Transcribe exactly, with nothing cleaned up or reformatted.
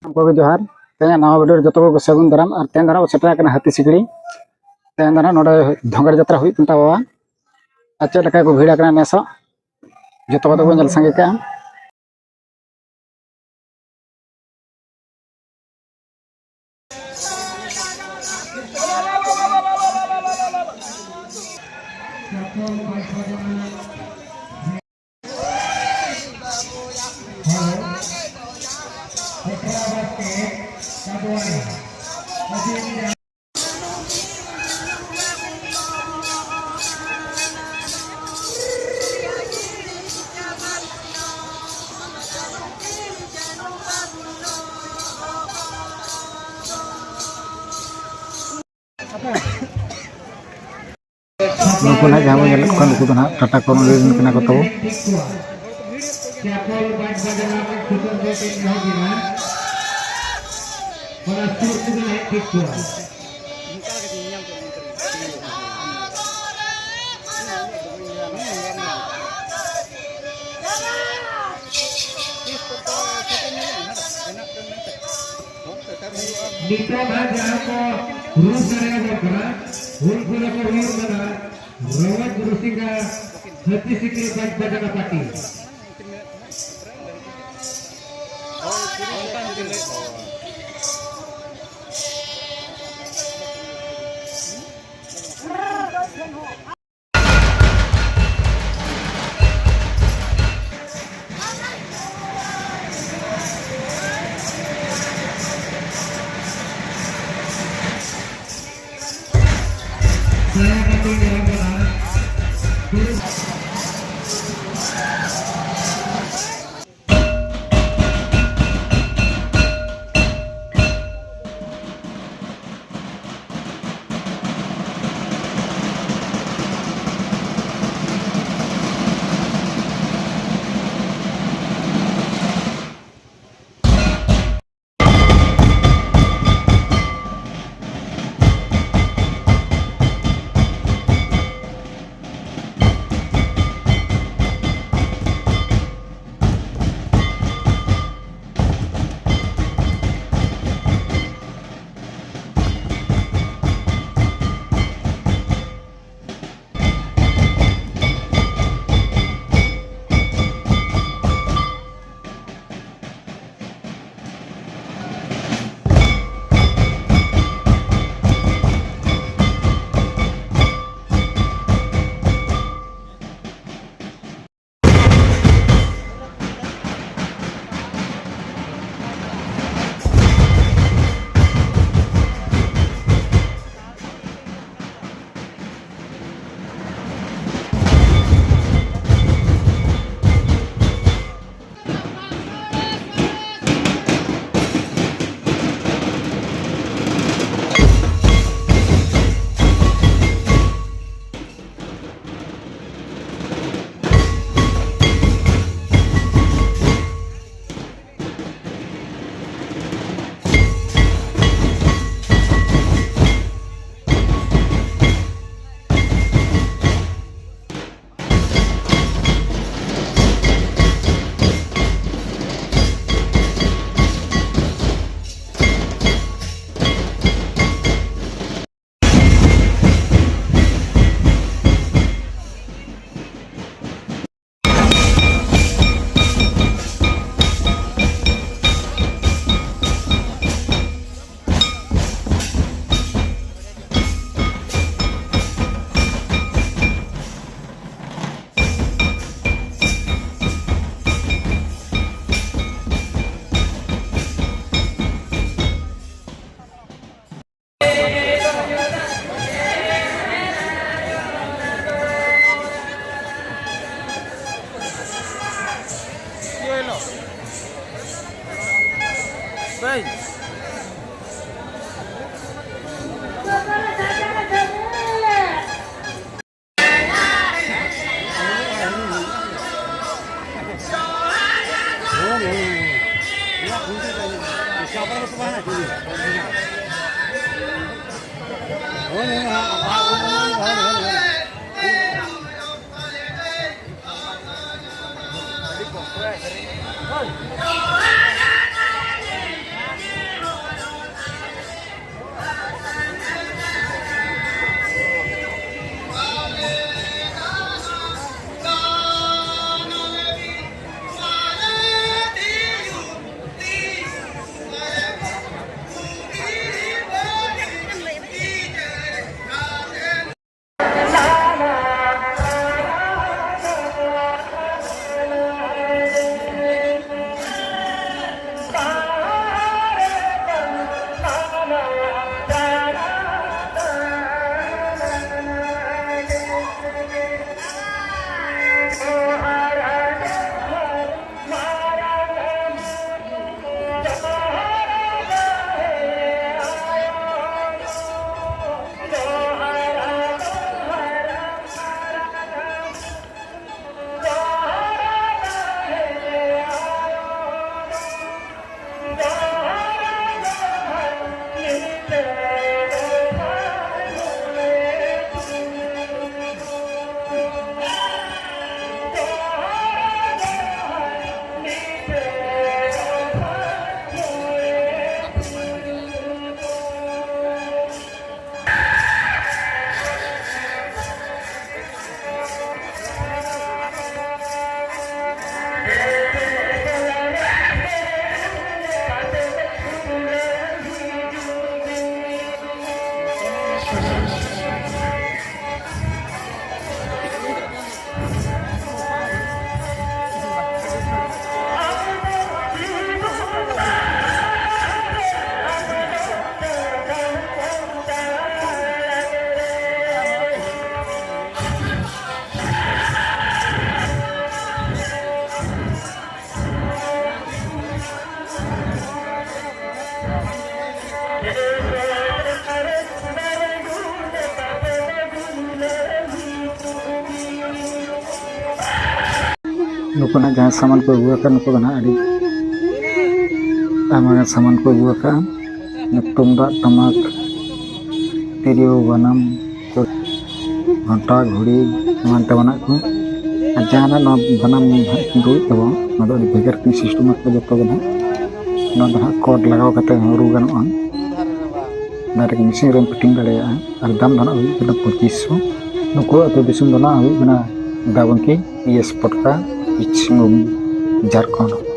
ᱩᱱᱠᱩ ᱜᱮ ᱡᱚᱦᱟᱨ᱾ ᱛᱮᱦᱮᱧᱟᱜ ᱱᱟᱣᱟ ᱵᱷᱤᱰᱤᱭᱳ ᱨᱮ ᱡᱚᱛᱚ ᱠᱚᱜᱮ ᱥᱟᱹᱜᱩᱱ ᱫᱟᱨᱟᱢ᱾ ᱟᱨ ᱛᱮᱦᱮᱧ ᱫᱚ ᱱᱟᱦᱟᱜ ᱵᱚ ᱥᱮᱴᱮᱨ ᱟᱠᱟᱱᱟ ᱦᱟᱹᱛᱤ ᱥᱤᱠᱲᱤ᱾ ᱛᱮᱦᱮᱧ ᱫᱚ ᱱᱟᱦᱟᱜ ᱱᱚᱰᱮ ᱫᱷᱚᱸᱜᱟᱲ ᱡᱟᱛᱨᱟ ᱦᱩᱭᱩᱜ ᱠᱟᱱ ᱛᱟᱵᱚᱣᱟ᱾ ᱟᱨ ᱪᱮᱫ ᱞᱮᱠᱟ ᱠᱚ ᱵᱷᱤᱲ ᱟᱠᱟᱱᱟ ᱱᱮᱥᱚᱜ, ᱡᱚᱛᱚ ᱠᱚᱛᱮ ᱵᱚᱱ ᱧᱮᱞ ᱥᱟᱸᱜᱮ ᱠᱟᱜᱼᱟ᱾ ᱱᱩᱠᱩ ᱱᱟᱦᱟᱜ ᱡᱟᱦᱟᱸ ᱵᱚᱱ ᱧᱮᱞᱮᱫ ᱠᱚᱣᱟ, ᱱᱩᱠᱩ ᱫᱚ ᱱᱟᱦᱟᱜ ᱴᱟᱴᱟ ᱠᱚᱨᱱᱚᱞᱤ ᱨᱮᱱ ᱠᱟᱱᱟ ᱠᱚ ᱛᱟᱵᱚ᱾ ᱱᱤᱛᱚᱜ ᱦᱟᱸᱜ ᱡᱟᱦᱟᱸ ᱠᱚ ᱨᱩ ᱥᱟᱰᱮᱭᱟᱵᱚᱱ ᱠᱟᱱᱟ, ᱩᱱᱠᱩ ᱫᱚᱠᱚ ᱦᱩᱭᱩᱜ ᱠᱟᱱᱟ ᱨᱚᱢᱚᱡᱽ ᱨᱩᱥᱤᱠᱟ ᱦᱟᱹᱛᱤ ᱥᱤᱠᱲᱤ ᱵᱟᱡᱽ ᱵᱟᱡᱽᱱᱟ ᱯᱟᱨᱴᱤ᱾ ᱠᱷᱚᱱᱟᱜ ᱡᱟᱦᱟᱸ ᱥᱟᱢᱟᱱ ᱠᱚ ᱟᱹᱜᱩ ᱟᱠᱟᱫ, ᱱᱩᱠᱩ ᱫᱚ ᱱᱟᱦᱟᱜ ᱟᱹᱰᱤ ᱟᱭᱢᱟ ᱜᱟᱱ ᱥᱟᱢᱟᱱ ᱠᱚ ᱟᱹᱜᱩ ᱟᱠᱟᱫᱼᱟ᱾ ᱛᱩᱢᱫᱟᱜ, ᱴᱟᱢᱟᱠ, ᱛᱤᱨᱭᱳ, ᱵᱟᱱᱟᱢ ᱠᱚ, ᱜᱷᱚᱱᱴᱟ, ᱜᱷᱩᱲᱤ, ᱮᱢᱟᱱ ᱛᱮᱢᱟᱱᱟᱜ ᱠᱚ᱾ ᱟᱨ ᱡᱟᱦᱟᱱᱟᱜ ᱱᱚᱣᱟ ᱵᱟᱱᱟᱢ ᱦᱟᱸᱜ ᱠᱤᱱ ᱫᱩᱲᱩᱵ ᱛᱟᱵᱚᱱ, ᱱᱚᱣᱟ ᱫᱚ ᱟᱹᱰᱤ ᱵᱷᱮᱜᱟᱨ ᱠᱤᱱ ᱥᱤᱥᱴᱮᱢ ᱟᱠᱟᱫᱟ ᱡᱚᱛᱚ ᱜᱮ ᱱᱟᱦᱟᱜ᱾ ᱱᱚᱣᱟ ᱫᱚ ᱦᱟᱸᱜ ᱠᱚᱨᱰ ᱞᱟᱜᱟᱣ ᱠᱟᱛᱮ ᱦᱚᱸ ᱨᱩ ᱜᱟᱱᱚᱜᱼᱟ᱾ ᱰᱟᱭᱨᱮᱠᱴ ᱢᱮᱥᱤᱱ ᱨᱮᱢ ᱯᱷᱤᱴᱤᱝ ᱫᱟᱲᱮᱭᱟᱜᱼᱟ᱾ ᱟᱨ ᱫᱟᱢ ᱫᱚ ᱱᱟᱦᱟᱜ ᱦᱩᱭᱩᱜ ᱠᱟᱱᱟ ᱯᱚᱸᱪᱤᱥ ᱥᱚ᱾ ᱱᱩᱠᱩ ᱟᱹᱛᱩ ᱫᱤᱥᱚᱢ ᱫᱚ ᱱᱟᱦᱟᱜ ᱦᱩᱭᱩᱜ ᱠᱟᱱᱟ ᱰᱟᱵᱚᱝᱠᱤ, ᱤᱭᱮᱥ ᱯᱚᱴᱠᱟ, ᱤᱪᱷᱤᱝᱜᱩᱢ, ᱡᱷᱟᱲᱠᱷᱚᱸᱰ᱾